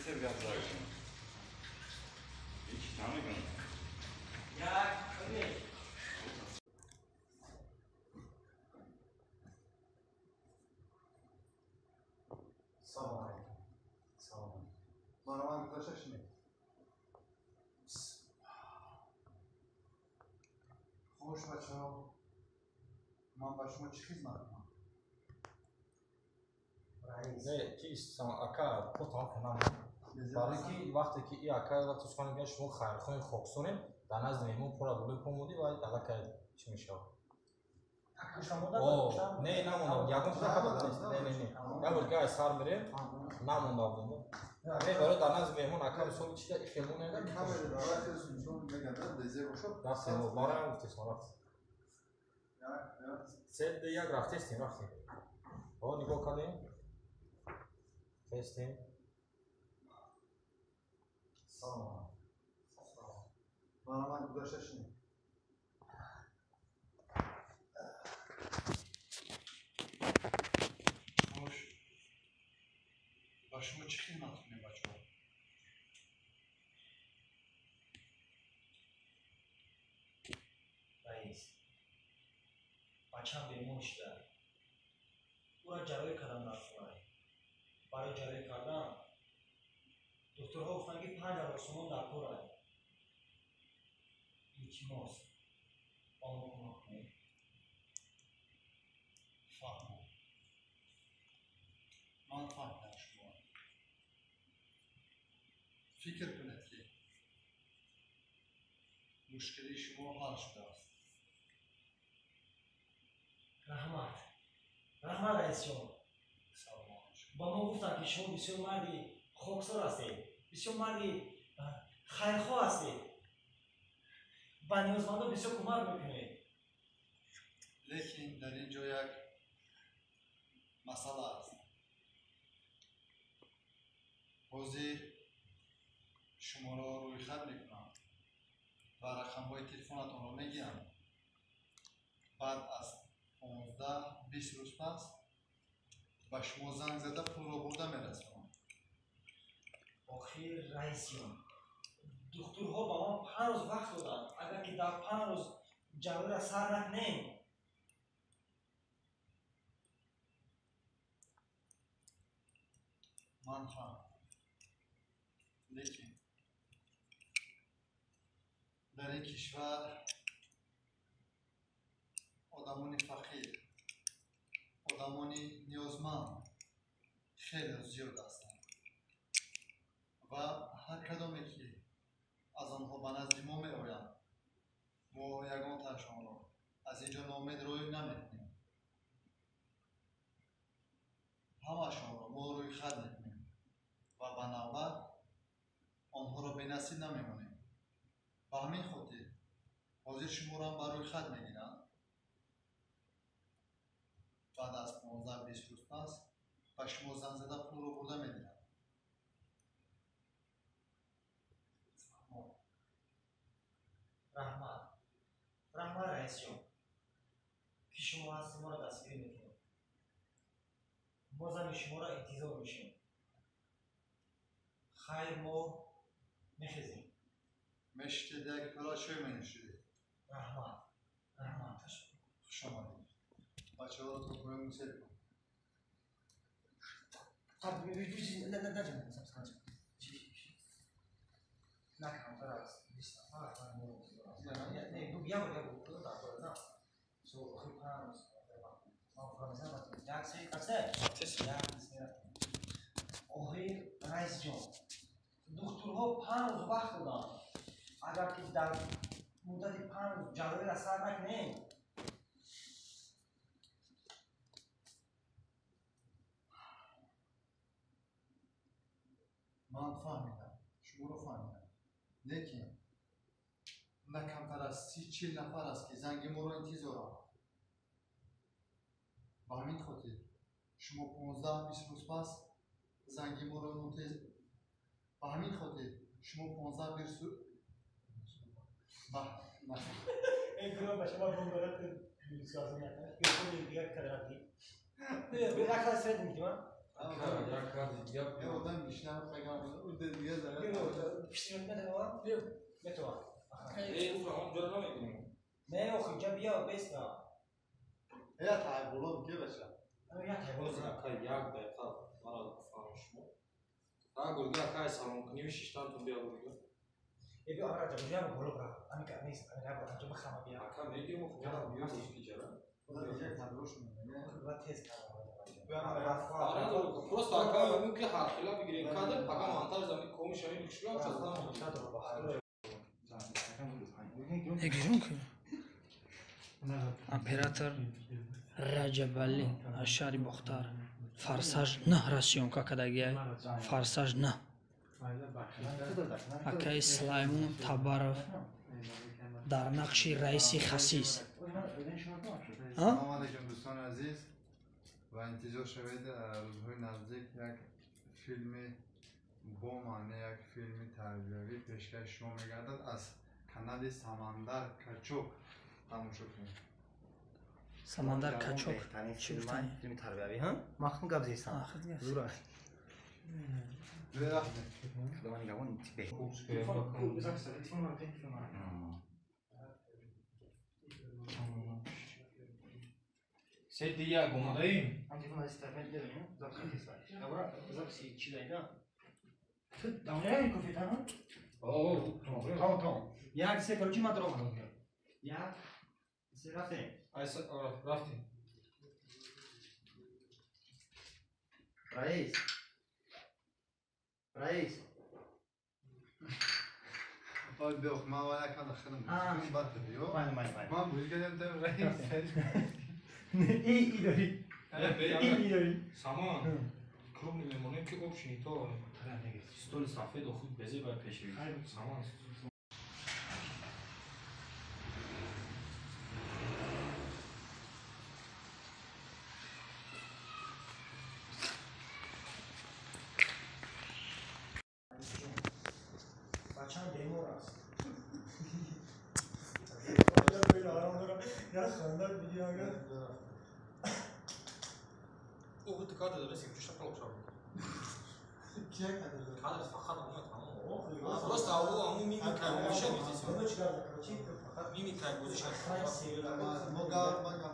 Тез гап зад. Ҳеҷ намегӯям. Як не. Салом алейкум. Салом. Маромад гузашта шинед. Хуш, бачаҳо, ман ба шумо чӣ хизмат кунам? Раис. Не, ки ака потам кунам. Барои ки вақте ки и ака вақте сухан мегӯяд, шумо хайрхоҳи хоксорем, дар назди меҳмон пора болои по мондӣ ва аллакай чӣ мешавад? О, не, намонда буд. Ягон чиз накарда нест. Не, не, не. Як бор дига сар мерем, намонда будем. Не, барои дар назди меҳмон ака мисол чида и хелмон рафтем, бароям гуфтесам рафтем. Се, ду, як, рафтестем, рафтем. О, нигоҳ кардем. Хестем. Салом. Салом. Маромад гузашта шинед. Хуш, ба шумо чӣ хизмат кунем, бачаҳо? Раис. Бачам бемор шуда. Ӯра ҷарроҳӣ кардан дар хона. Барои ҷарроҳӣ кардан духтурҳо гуфтанд, ки 5000 сомон дар кор аст. Илтимос, ба мо кӯмак кунед. Фаҳмам. Ман фаҳмидам шумо. Фикр кунед, ки мушкилии шумо ҳал шудааст. Раҳмат. Раҳмат, раисҷон. Саломат бошед. Ба мо гуфтанд, ки шумо бисёр марди хоксор ҳастед, бисёр марди хайрхоҳ ҳастед, ба ниёзмандон бисёр кӯмак мекунед. Лекин дар ин ҷо як масъала аст. Ҳозир шуморо рӯйхат мекунам ва рақамҳои телефонатонро мегирам. Баъд аз 15-20 рӯз пас ба шумо занг зада пулро бурда мерасонам. Охир, раисҷон, духтурҳо ба ман 5 рӯз вақт доданд. Агар ки дар 5 рӯз ҷарроҳиро сар накунем, Ман фаҳмам. Лекин дар ин кишвар одамони фақир, одамони ниёзманд хеле зиёд ҳастанд ва ҳар кадоме ки аз онҳо ба назди мо меоянд, мо ягонтаашонро аз ин ҷо ноумед рӯй намекунем. Ҳамаашонро мо рӯйхат мекунем ва ба навбат онҳоро бенасиб намемонем. Ба ҳамин хотир ҳозир шуморо ба рӯйхат мегиранд. Баъд аз 15-20 рӯз пас ба шумо занг зада пулро бурда медиҳанд. Раҳмат. Раҳмат, раисҷон, ки шумо ҳастед, моро дастгирӣ мекунед. Мо занги шуморо интизор мешем. Хайр, мо мехезем. Мешитед, як пиёла чой менӯшидед. Раҳмат. Раҳмат. Хуш омадед. Бачаҳоро то поён гусел кун. На камтар аз 20 нафар занги моро интизор аст. Не, як бор, як бор, дар кор, на. Со охир 5 рӯз ман фаҳмидам. Як, се, се. Як, се. Охир, раисҷон, духтурҳо 5 рӯз вақт доданд. Агар ки дар муддати 5 рӯз ҷарроҳиро сар накунем, Ман фаҳмидам, шуморо фаҳмидам. Лекин на камтар аз 30-40 нафар аст, ки занги моро интизоранд. Ба ҳамин хотир шумо 15-20 рӯз пас занги моро мунтаз, ба ҳамин хотир шумо 15-20 рӯз ба Эй, ба шумо бомбарат як кадрати. Як кадр средний мекунам. Як кадр. дигар. Одам гишна фагам. Дига зара. Метова. Э, ура, он ҷора намегирем. Не, охи, ҷа биё, беста. Я тайболо ки баша. Я тайболо. Ака, як дақиқа мара фаҳм шумо. Та гулга акай салом кунӣ шиштан ту биё гулга. Э, биё, ара, ҷа боло бра. Амика, нест, амика, бра, ҷа бихама биё. Ака мегирем, охи, я биё ки ҷара. Просто ака мумкин ҳархела бигирем кадр, пага монтаж зами комиш ами бикшула, Егирем ки оператор Раҷабалӣ аз шаҳри Бохтар. Форсаж 9 ра съёмка кардагиай. Форсаж 9. Акаи Сулаймон Табаров дар нақши раиси хасис. Салом алейкум, дӯстони азиз, ва интизор шавед, рӯзҳои наздик як филми бо маъне, як филми тарбиявӣ пешкаши шумо мегардад аз канали Самандар Качок. Тамошо кунед. Самандар Качок. Чӣ гуфтани? Филми тарбиявӣ, ҳа? Ман худам гап зестам. Зура. Рафтем. Се ди як омодаим? Як се, короче, ман дором. Як се, рафтем. Айса, рафтем. Раис. Раис. Ой, биё, ман вала канда худам. Бад биё. Майли, майли, майли. Ман бӯй кардам, там раис. И дори. И дори. Самон. Крупный мемонем ки общий то столи сафед охуд безе бай пеши. Самон. Бачам бемор аст. О, ты кадр дорес, чуша палоша. Кия кадр дорад? Кадр фақат омад тамом. Просто аву аму мимика бозиша мизис. Мимика бозиша. Мога, мога.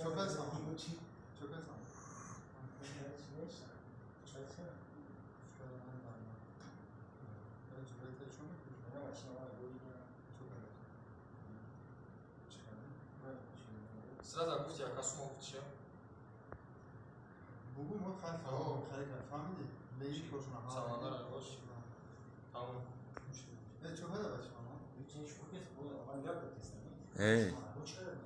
Чокан сам. Чокан сам. Сразу гуфти ака сума гуфтиша. Бугу мо хай фаҳм, хай фаҳмидӣ? Беиши кошона. Самандар бош. Тамом. Э, чо хада бача? Эй,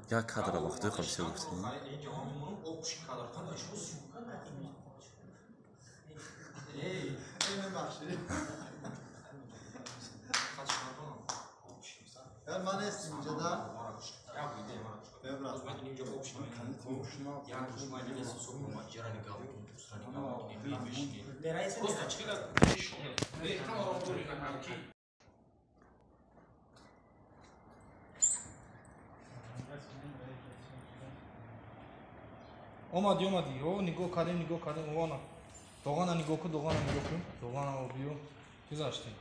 як кадра вақти қабиса гуфтӣ? Инҷо ҳамон общий кадр қандай шумо съёмка кардем. Эй, Эй, мебахшӣ. Яр ман нестим инҷа да. Як видео ман. Бебра. Ман инҷо общий. Як рӯз ман нестим, субҳ мо ҷара нигоҳ мекунем, пустра нигоҳ мекунем, мешинем. Просто чила шумо. Эй, ҳамаро дорӣ ки омадӣ, омадӣ. О, нигоҳ кардем, нигоҳ кардем. Ована. Доғана нигоҳ кун, доғана нигоҳ кун. Доғана биё. Гузаштем.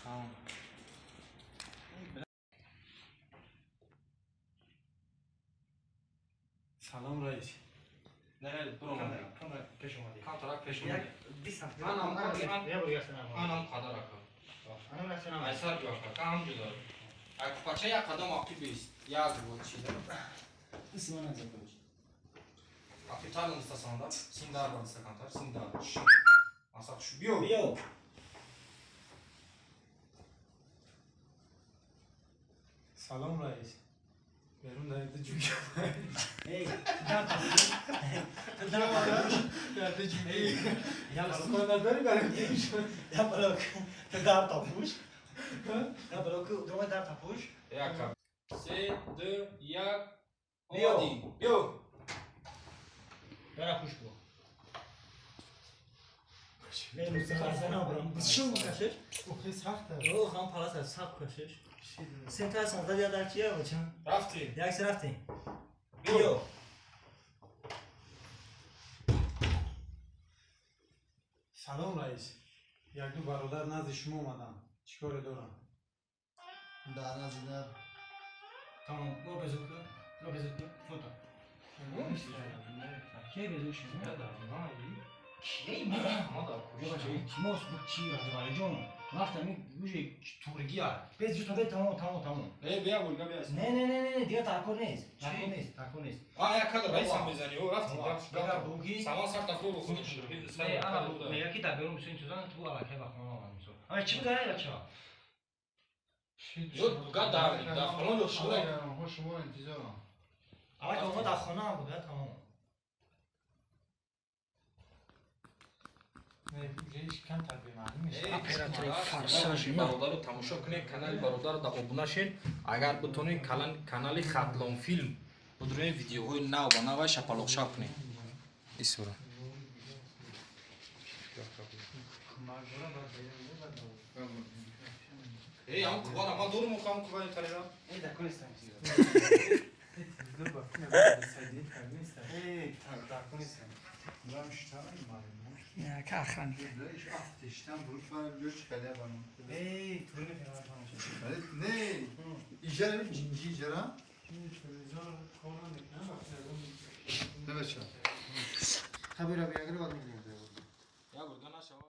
Тамом. Салом, раис. Не, не, биромадем. Пеш омадӣ. Камтарак пеш омадем. 20 Анам, сантиметр. анам қадар ака. Анам расанам. Айсар биё ака, ка ҳам ҷудо. Ак пача як қадам ақиб бист. Як вот чиза. Ақибтар наниста саманда. Синдар наниста камтар, синдар. Масақ шу биё. Биё. Салом, раис. Берун даида ҷугӣ. Эй, дар тапуш. Дар тапуш. Даида ҷугӣ. Я балок. Надори барем. Я балок. Дар тапуш. Я балок, дума дар тапуш. Як. Се, ду, як. Биё. Омадӣ. Биё. Бара хуш бо. Шум кашиш? Охи сахта. О, хам паласа сахт кашиш. Сента санта я дар чия бачам? Рафтем. Як се рафтем. Биё. Салом раис. Як-ду бародар назди шумо омаданд. Чӣ коре доранд? Дар назди дар. Тамом, ро безур кун, ро безур кун, фото. Ки безур шуд? Ки? Илтимос буд чи Раҷабалиҷон? Вақт ҳамин уже тургия. Без ҷута бе тамом, тамом, тамом. Не, бия бурга бия. Не, не, не, не, дигар такор нест. Такор нест, такор нест. А як кадр раисам мезани, о рафти. Дигар буги. Самон сар тафло бухуни. Не, ана мега ки дар берун бисёр интизор ту аллакай ба хона омад мисол. Ама чӣ буд бачаҳо? Ё буга дар фалон ё шумо. Онҳо шуморо интизоранд. Аллакай онҳо дар хона буд, тамом. Оператори Форсаж 9. Бародаро тамошо кунед, канали бародаро да обуна шед. Агар битонед канали Хатлон филм будуред, видеоҳои нав ба нава шапалоқшав кунед. Исура. Эй, ам қуввара, ман дорум ам қувваи тарера. Эй, дар кунистам. Эй, дар кунистам. Ка охранник. Эй, турни Не, иҷара ҷинҷи иҷара. Не бача. Хабира биягри бад мегирем.